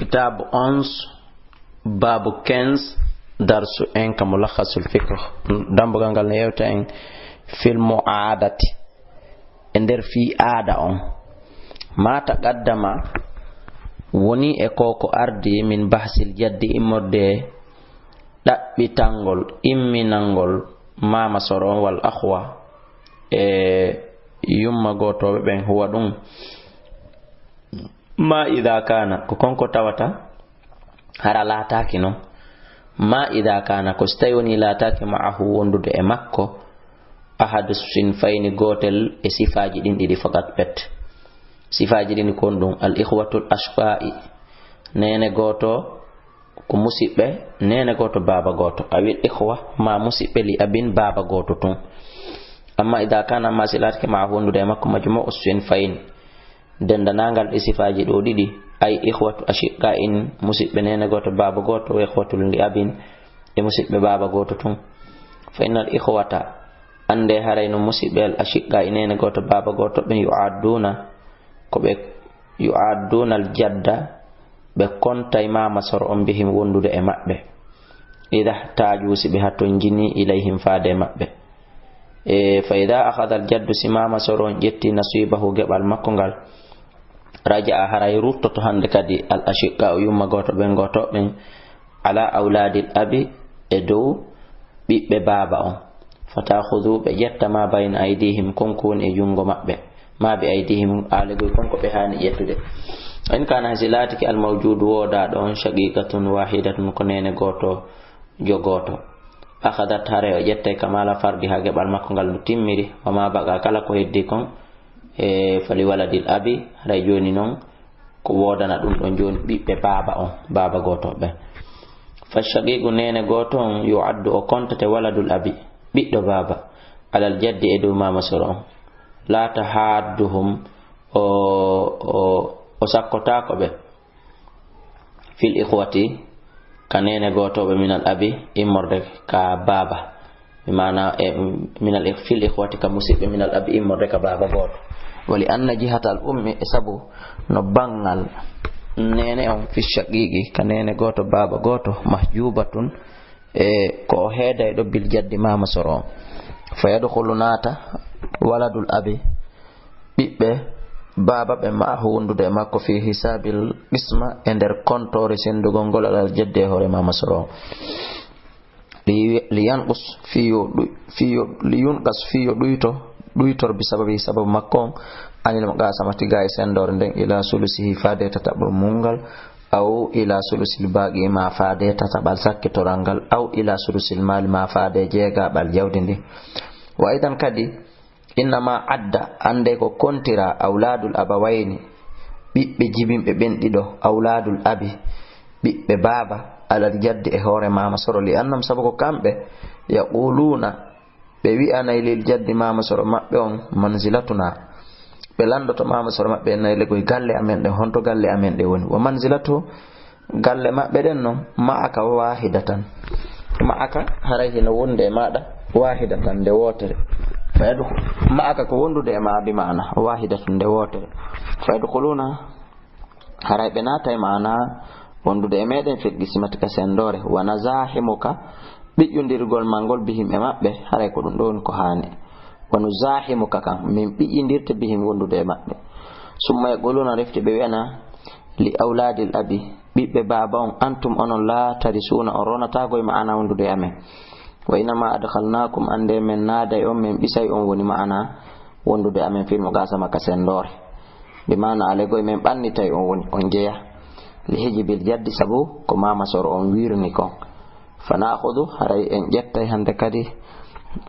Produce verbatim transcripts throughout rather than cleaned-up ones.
Kitaabu onze, baabu quinze, darsu en ka Mulakhasul Fiqh. Dambugal ngal no yewta en fil mu'adati, e nder fii aada on. Ma taqaddama, woni e ko ko ardi, min bahsil jaddi, immorde ɗaɓɓitangol, imminangol maama soro on wal akhwa e yumma gootooɓe ɓen, huwa ɗum. Ma ida kana, ko konko tawata hara laataaki non. Ma ida kana, ko si tawi woni laataaki ma'ahu, wondude e makko, ahadu sinfayni, gootel e sifaaji ɗin ɗiɗi fakat pet. Sifaaji ɗin kon ɗum, al ikhwatul ashqa'i, neene gooto ko musiɓɓe neene gooto baaba gooto, awil ikhwa, ma musiɓɓe li abin baaba gooto tun. Amma ida kana, amma si laatake ma'ahu, wondude e makko, majmu'u sinfayni, dendanangal ɗi sifaaji ɗo ɗiɗi, ay ikhwatu ashiqqa'in, musiɓɓe neene gooto baaba gooto, wa ikhwatul li abin, e musiɓɓe baaba gooto tun. Fa innal ikhwata, annde haray no musiɓɓe al ashiqqa'i, neene gooto baaba gooto ɓen, yu'adduna, ko ɓe yu'adduna al jadda, ɓe kontay maama soro on bihim, wondude e maɓɓe. Ida taaju, si ɓe hatonjini, ilayhim, faade e maɓɓe. E, fa ida akhadha al jaddu, si maama soro on ƴetti, nasibahu, geɓal makko ngal, raja'a, haray ruttoto hande kadi al ashiqqa'u, yumma gooto ɓen, gooto ɓen, ala awladil abi, e dow ɓiɓɓe baaba on. Fa ta'khudhu, ɓe ƴetta, ma bayna aydihim, kon ko woni e junngo maɓɓe, ma bi aydihim, aalegoy kon ko ɓe haani ƴettude. In kana, si laatike al mawjudu, woodaaɗo on, shaqiqatun wahidatun, ko neene gooto jo gooto, akhadat, haray o ƴettay, kamala fardiha, geɓal makko ngal no timmiri, wa ma baqa, kala ko heddi kon, e, fali waladil abi, haray jooni non ko woodana ɗum ɗon jooni ɓiɓɓe baaba on, baaba gooto ɓen. Fa shaqiqu, neene gooto on, yu'addu, o kontate, waladul abi, ɓiɗɗo baaba, alal jaddi, e dow maama soro on. La tahadduhum, o, o, o sakkotaako ɓe. Fil ikhwati, ka neene gootooɓe, minal abi, immorde ka baaba. Bi maana, e, minal ikh-, fil ikhwati, ka musiɓɓe, minal abi, immorde ka baaba gooto. Wa li anna jihatal ummi, e sabu no banngal neene on, fi shaqiqi, ka neene gooto, baaba gooto, mahjubatun, e ko o heedayɗo, bil jaddi, maama soro on. Fa yadkhulu, naata, waladul abi, ɓiɓɓe baaba ɓe, ma'ahu, wondude e makko, fi hisabil qisma, e nder kontoore senndugol ngol, alal jaddi, e hoore maama soro on. Li, li yanqus, fii yo ɗuy-, fii yo, li yunqas, fii yo ɗuyto, ɗuytor, bi sababi, sababu makko on, anil muqasamati, gaa e senndoore nden, ila sulusihi, faade e tataɓal mun ngal, aw ila sulusil baqi, ma faade e tataɓal sakkitoral ngal, aw ila sulusil mali, ma faade e jeegaɓal jawdi ndi. Wa aidan kadi, innama adda, annde ko kontira, awladul abawayni, ɓiɓɓe jibinɓe ɓen ɗiɗo, awladul abi, ɓiɓɓe baaba, alal jaddi, e hoore maama soro, li annahum, sabu ko kamɓe, yaquluna, ɓe wi'anay, lil jaddi, maama soro maɓɓe on, manzilatuna, ɓe landoto maama soro maɓɓe en, nay legoy galle amen ɗen, honto galle amen ɗen woni, wa manzilatu, galle maɓɓe ɗen non, ma'aka wahidatan. Ma'aka, haray hino wonde e maɗa, wahidatan, nde wootere. Fa yadkhul-, ma'aka, ko wondude e ma, bi maana wahidatan, nde wootere. Fa yadkhuluna, haray ɓe naatay, maana wondude e meɗen, fil qismati, ka senndoore. Wa nazahimuka, ɓiƴƴondirgol ma ngol, bihim, e maɓɓe, haray ko ɗum ɗo woni ko haani. Wa nuzahimuka, kan min ɓiƴƴindirte, bihim, wondude e maɓɓe. Summa yaquluna, refti ɓe wi'ana, li awladil abi, ɓiɓɓe baaba on, antum, onon, la tarisuna, on ronataako e maana wondude e amen. Wa innama adkhalnakum, annde men naaday on, men ɓisay on, woni maana wondude e amen, fil muqasama, ka senndoore. Bi maana, ale goy men ɓannitay on, woni on jeya. Li hijbil jaddi, sabu ko maama soro on wirni kon. Fa na'khudhu, haray en ƴettay hannde kadi,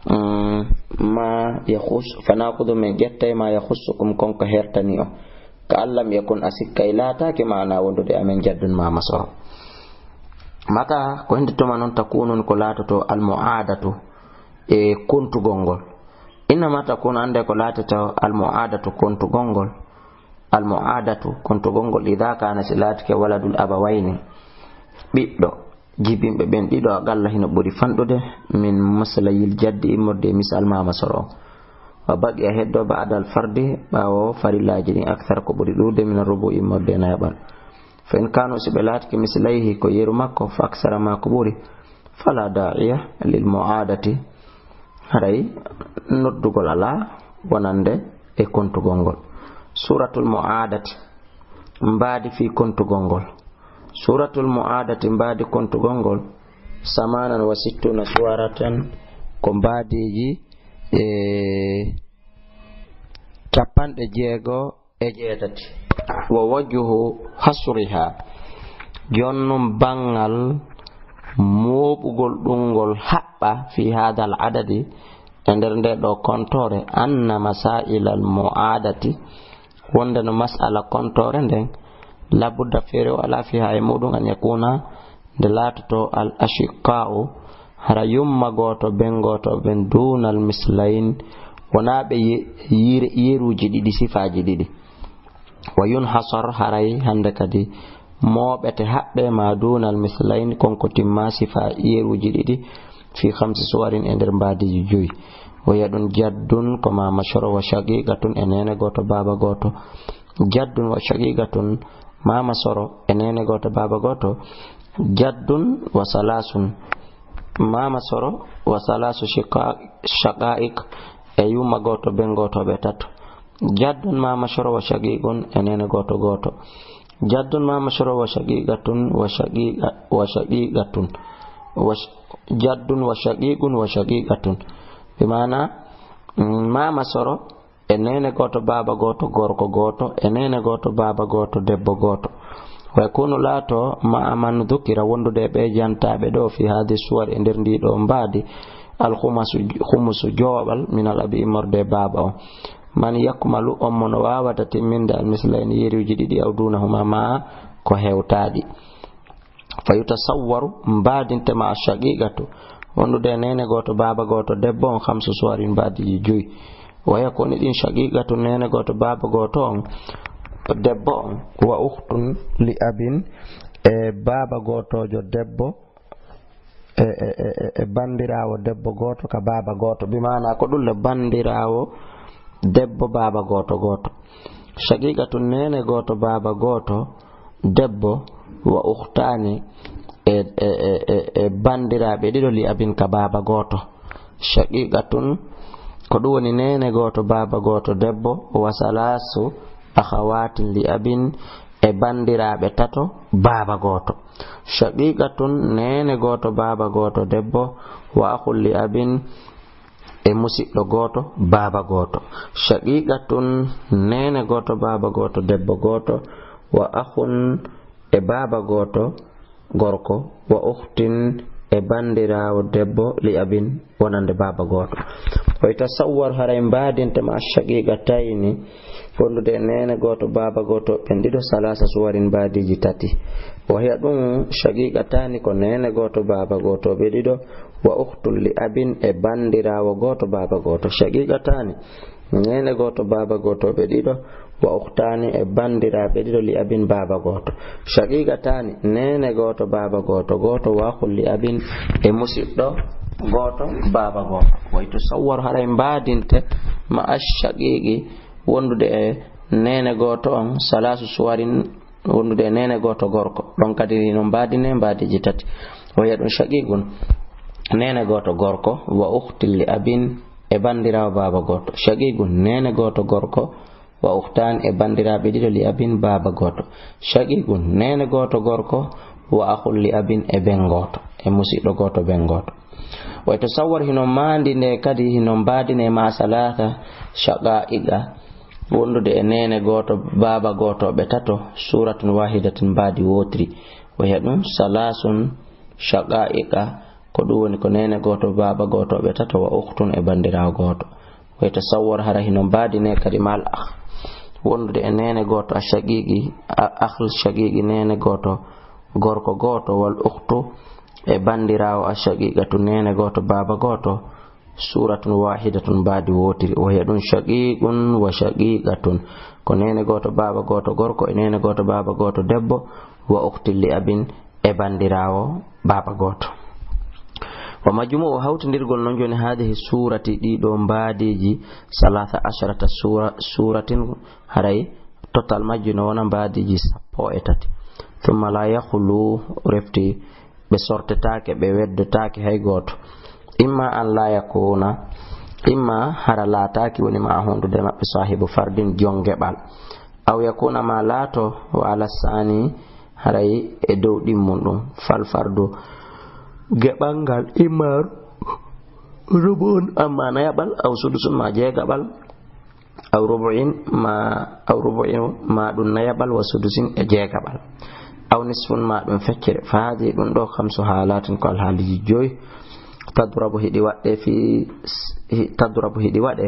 mm, ma yakhus-, fa na'khudhu, men ƴettay, ma yakhussukum, kon ko hertani on. Ka an lam yakun, a sikkay laataake, maana wondude amen jaddun maama soro. Mata, ko hindi tuma non, takunu, ko laatoto, al mu'adatu, e kontugol ngol. Innama takunu, annde ko laatoto, al mu'adatu, kontugol ngol. Al mu'adatu, kontugol ngol, idha kana, si laatike, waladul abawayni, ɓiɗɗo jibinɓe ɓen ɗiɗo, aqalla, hino ɓuri fanɗude, min maslayil jaddi, immorde e misal maama soro on. Wa baqiya, heddo, ba'dal fardi, ɓaawo farillaaji ɗin, akthar, ko ɓuri ɗuuɗude, min rubu, immorde e nayaɓal. Fa in kanu, si ɓe laatike, mislayhi, ko yeru makko, fa aksara, ma ko ɓuri, fala da'iya lil mu'adati, haray noddugol alaa wonande e kontugol ngol. Suratul mu'adati, mbaadi fii kontugol ngol. Suratul mu'adati, mbaadi kontugol ngol, samanan wa sittuna suwaratan, ko mbaadiiji e capanɗe jeego e jeetati. Wa wajhu hasriha, jonnum banngal mooɓugol ɗum ngol haɓɓa fi hadal adadi, e nder nde ɗo kontoore, anna masailal mu'adati, wonde no masala kontoore nden, labudda feere o alaa fiha e muɗum an yakuna, nde laatoto al ashiqa'u, hara yumma gooto, ben gooto, ɓen dunal mislayn, wonaa ɓe ye-, yire-, yeruuji ɗiɗi, sifaaji ɗiɗi. Wa yunhasar, haray hannde kadi mooɓete haɓɓe ma dunal mislayn, kon ko timma sifa yeruuji ɗiɗi, fi khamsi suwarin, e nder mbaadiiji joyi. Wa hiya ɗum jaddun, ko mama soro, wa shaqiqatun, e neene gooto, baaba gooto. Jaddun wa shaqiqatun, mama soro, e neene gooto, baaba gooto. Jaddun wa salasun, mama soro, wa salasu shiqa-, shaqa'iq, e yumma gooto, ben gooto, ɓe tato. Jaddun mama soro wa shaqiqun, e neene gooto gooto. Jaddun mama soro wa shaqiqatun wa shaqiqa-, wa shaqiqatun. Wa sh-, jaddun wa shaqiqun wa shaqiqatun. Bi maana, mm, mama soro e neene gooto, baaba gooto, gorko gooto, e neene gooto, baaba gooto, debbo gooto. Wa yakunu, laato, ma'a man dhukira, wondude e ɓe jantaaɓe ɗo, fi hadi suwar, e nder ndi ɗo mbaadi, al khumusu, khumusu, jooɓal, min al abi, immorde e baaba o. Man yakmalu, on mo no waawata timminde, al mislayni, yeruuji ɗiɗi, aw dunahuma, ma ko hewtaaɗi. Fa yutasawwaru, mbaadinte ma shaqiqatu, wondude e neene gooto, baaba gooto, debbo on, khamsu suwarin, mbaadiiji joyi. Wa yakuni, ɗin shaqiqatu, neene gooto, baaba gooto on, debbo on, wa ukhtun li abin, e baaba gootoojo debbo, e, e, e, e, e banndiraawo debbo gooto ka baaba gooto. Bi maana ko ɗum le banndiraawo debbo baaba gooto gooto. Shaqiqatun, neene gooto, baaba gooto, debbo, wa ukhtaani, e, e, e, e, e banndiraaɓe ɗiɗo, li abin, ka baaba gooto. Shaqiqatun, ko ɗum woni neene gooto, baaba gooto, debbo, wa salaasu akhawaatin li abin, e banndiraaɓe tato, baaba gooto. Shaqiqatun, neene gooto, baaba gooto, debbo, wa akhun li abin, e musiɗɗo gooto, baaba gooto. Shaqiqatun, neene gooto, baaba gooto, debbo gooto, wa akhun, e baaba gooto, gorko, wa ukhtin, e banndiraawo debbo, li abin, wonande baaba gooto. Wa yutasawwar, haray mbaadinte ma shaqiqatayni, wondude e neene gooto, baaba gooto, ɓen ɗiɗo, salaasa suwarin, mbaadiiji tati. Wa hiya ɗum, shaqiqataani, ko neene gooto, baaba gooto, ɓe ɗiɗo, wa ukhtun li abin, e banndiraawo gooto, baaba gooto. Shaqiqataani, neene gooto, baaba gooto, ɓe ɗiɗo, wa ukhtaani, e banndiraaɓe ɗiɗo, li abin, baaba gooto. Shaqiqataani, neene gooto, baaba gooto, gooto, wa akhun li abin, e musiɗɗo gooto, baaba gooto. Wa yutasawwar, haray mbaadinte, ma ash-shaqiqi, wondude e neene gooto on, salaasu suwarin, wondude e neene gooto gorko. Ɗon kadi no mbaadine mbaadiiji tati. Wa hiya ɗum shaqiqun, neene gooto gorko, wa ukhtin li abin, e banndiraawo baaba gooto. Shaqiqun, neene gooto gorko, wa ukhtaani, e banndiraaɓe ɗiɗo, li abin, baaba gooto. Shaqiqun, neene gooto gorko, wa akhun li abin, e ben gooto, e musiɗɗo gooto, ben gooto. Wa yutasawwar, hino maandi nde kadi, hino mbaadine ma salaasa shaqa'iqa, wondude e neene gooto, baaba gooto, ɓe tato, suratun wahidatun, mbaadi wootiri. Wa hiya ɗum salaasun shaqa'iqa, ko ɗum woni ko neene gooto, baaba gooto, ɓe tato, wa ukhtun, e banndiraawo gooto. Wa yutasawwar, hara hino mbaadine kadi mal akh, wondude e neene gooto, a shaqiqi, a-, akhl shaqiqi, neene gooto, gorko gooto, wal ukhtu, e banndiraawo, a shaqiqatu, neene gooto, baaba gooto, suratun wahidatun, mbaadi wootiri. Wa hiya ɗum shaqiqun wa shaqiqatun, ko neene gooto, baaba gooto gorko, e neene gooto, baaba gooto debbo, wa ukhtin li abin, e banndiraawo baaba gooto. Wa majmu'u, hawtindirgol non jooni, hadihi surati, ɗiɗo mbaadiiji, salasa asharata sura, suratin, haray total majji no wona mbaadiiji sappo e tati. Thumma la yakhlu, refti ɓe sortetaake, ɓe weddotaake hay gooto. Imma an la yakuna, imma hara laataaki woni ma a hondude maɓɓe saahibu fardin jon geɓal. Aw yakuna ma laato wa ala saani haray e dow ɗimmun ɗum. Fal fardu geɓal ngal imma rubu'un amma nayaɓal aw sudusun ma jeegaɓal aw rubu'in ma, aw rubu'in ma ɗum nayaɓal wa sudusin e jeegaɓal. Aw nisfun ma ɗum feccere. Fa haadi ɗum ɗo kamsu haalatin ko alhaaliji joyi. Tadrabu hiɗi waɗe fi, hi-, tadrabu hiɗi waɗe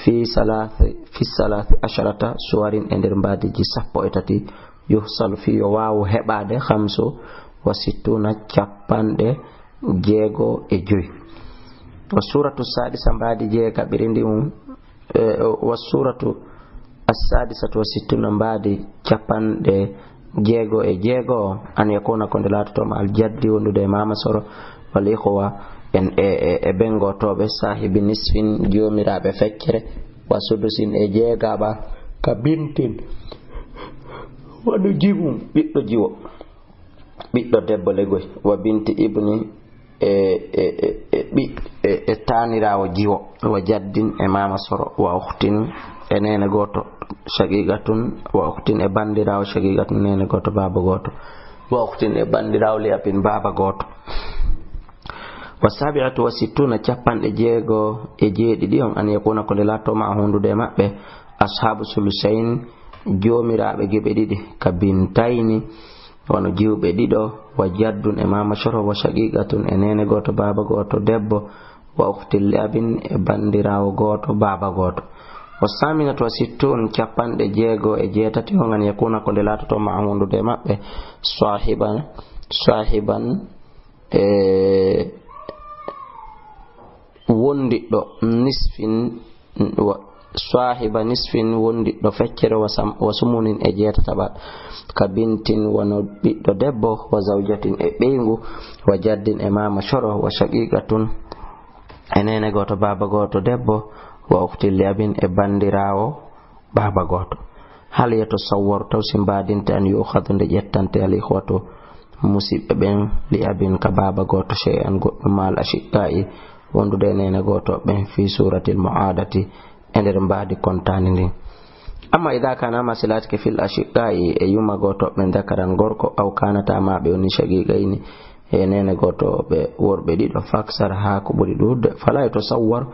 fi salaathi, fi salaathi asharata suwarin e nder mbaadiji sappo e tati. Yuhsalu fi yo waawu heɓaade kamsu wa sittuna capanɗe jeego e joyi. Wa suratu sadisa mbaadi jeegaɓiri ndi um, e, wa suratu assadisatu wa sittuna mbaadi capanɗe jeego e jeego o, an yakuna ko nde laatoto ma aljaddi wondude e mama soro, wal ikhwa en e, e, e bengotooɓe, saahibi nisfin joomiraaɓe feccere, wa sudusin e jeegaɓa ka bintin, wano jiwum ɓiɗɗo jiwo. Ɓiɗɗo debbo legoy, wa binti ibni e, e, e, e ɓi-, e, e taaniraawo jiwo, wa jaddin e maama soro, wa ukhtin e neene gooto, shaqiqatun, wa ukhtin e banndiraawo, shaqiqatun neene gooto, baaba gooto, wa ukhtin e banndiraawo li abin baaba gooto. Wa sabi'atu wa sittuna, capanɗe jeego e jeeɗiɗi on, an yakuna ko nde laatoo ma a hondude e maɓɓe, ashaabu sulusayn, joomiraaɓe geɓe ɗiɗi, ka bintayni, wano jiwɓe ɗiɗo, wa jaddun e maama coro, wa shaqiqatun e neene gooto, baaba gooto debbo, wa ukhtin li abin e banndiraawo gooto, baaba gooto. Wa saminatu wa sittun, capanɗe jeego e jeetati on, an yakuna ko nde laatoto ma a hondude e maɓɓe, saahiban, saahiban, e wondiɗɗo nisfin, wa-, saahiba nisfin wondiɗɗo feccere wa sam-, wa sumunin e jeetataɓal, ka bintin wano ɓiɗɗo debbo, wa zawjatin e ɓeyngu, wa jaddin e maama coro, wa shaqiqatun e neene gooto, baaba gooto debbo, wa ukhtin li abin e banndiraawo baaba gooto. Hal yatasawwaru, taw si mbaadinte, an yu'khadha, nde ƴettante, al ikhwatu, musiɓɓe ɓen, li abin, ka baaba gooto, shay'an, goɗɗum, ma al ashiqqa'i, wondude e neene gooto ɓen, fi suratil mu'adati, e nder mbaadi kontaandi ndin. Amma idha kana, amma si laatike, fil ashiqqa'i, e yuma gooto ɓen, dhakaran, gorko, aw kanata, ma ɓe woni shaqiqayni, e neene gooto ɓe worɓe ɗiɗo, faksar, haa ko ɓuri ɗuuɗude, fala yatasawwar,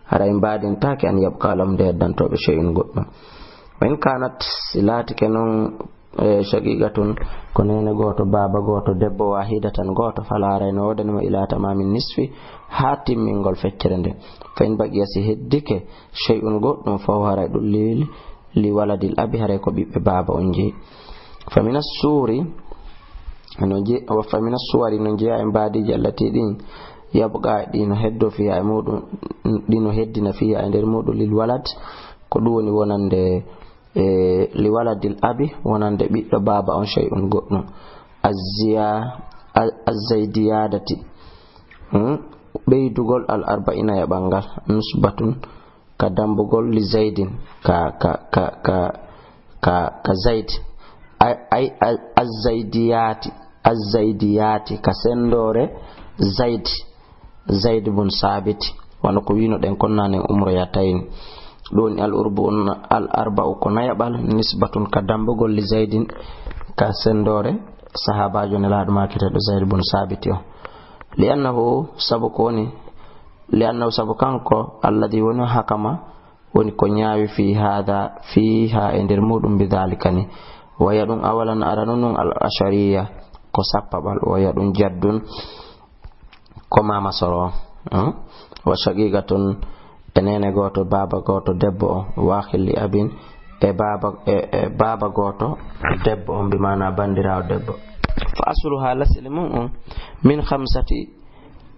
haray mbaadintaake, an yabqa lahum, nde heddantoo ɓe, shay'un, goɗɗum. Wa in kanat, si laatike non, e, shaqiqatun, ko neene gooto, baaba gooto, debbo, wahidatan, gooto, fala, haray no woodani mo, ila tamami nisfi, haa timmingol feccere nde. Fa in baqiya, si heddike, shay'un, goɗɗum, fa huwa, haray ɗum, lil li waladil abi, haray ko ɓiɓɓe baaba on jeyi. Famina suuri, no je-, wa famina suwari, no jeyaa e mbaadiiji allati ɗin, yabqa, ɗi no heddo fiha e muɗum, ɗi no heddina fiha e nder muɗum, lil walad, ko ɗum woni wonande, e, li waladil abi, wonande ɓiɗɗo baaba on, shay'un, goɗɗum. Azziya-, a-, azzaydiyadati, hmm? Ɓeydugol al arba'ina e ɓanngal, nusbatun, ka dambugol li zaydin, ka, ka, ka, ka, ka, ka zayd. Ay, ay, ay, azzaydiyati, azzaydiyati, ka sendore zayd, zayd bun sabit. Wano ko wino ɗen kon nanen, umroyatayni. Ɗum woni al urbu, al arba'u ko nayaɓal, nisbatun ka dambugol li zaydin, ka sendore sahabajo nelaɗo makiteɗo zayd bun sabit o. Li annahu, sabu ko woni, li annahu, sabu kanko, alladhi woni hakama, woni ko ñaawi, fi hada, fi ha e nder muɗum, bi dhalika ni. Waya ɗum awalan arano nun al ashariya, ko sappaɓal, waya ɗum jaddun, ko mama soro, hmm? Wa shaqiqatun, e nene gooto, baaba gooto, debbo o, wa akhil li abin, e baaba, e, e baaba gooto, debbo on, bi maana bandirawo debbo. Fa asluha, lasli mun on, min khamsati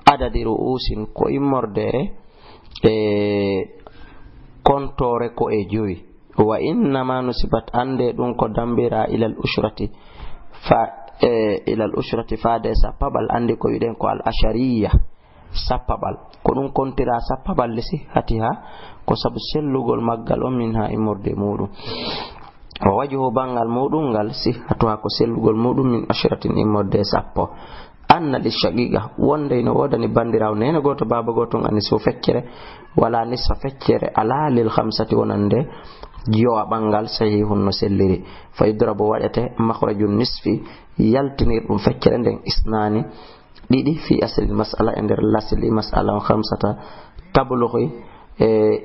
adadi ru'usin, ko immorde e, e kontore ko e jowi. Wa innama nusibat, ande ɗum ko dambira ilal ushrati, fa, e, ilal ushrati, faade sappaɓal, andi ko wiɗen ko al ashariya, sappaɓal. Ko ɗum kontira sappaɓal, li sihhatiha, ko sabu sellugol maggal on, min ha immorde muɗum. Wa wajhu, banngal muɗum ngal, sihhatuha, ko sellugol muɗum, min ashratin, immorde e sappo. Anna li shaqiqa, wonde ina woodani banndiraawo neene gooto baaba gooto on, annisfu, feccere, wala nisfa, feccere alaa, lil khamsati, wonande jowa ɓanngal, sahihun, no selliri. Fa yudrabu, waɗete, makhraju nisfi, yaltinir ɗum feccere nden, isnani, ɗiɗi, fi aslil mas'ala, e nder lasli mas'ala on, khamsata, tablughi, e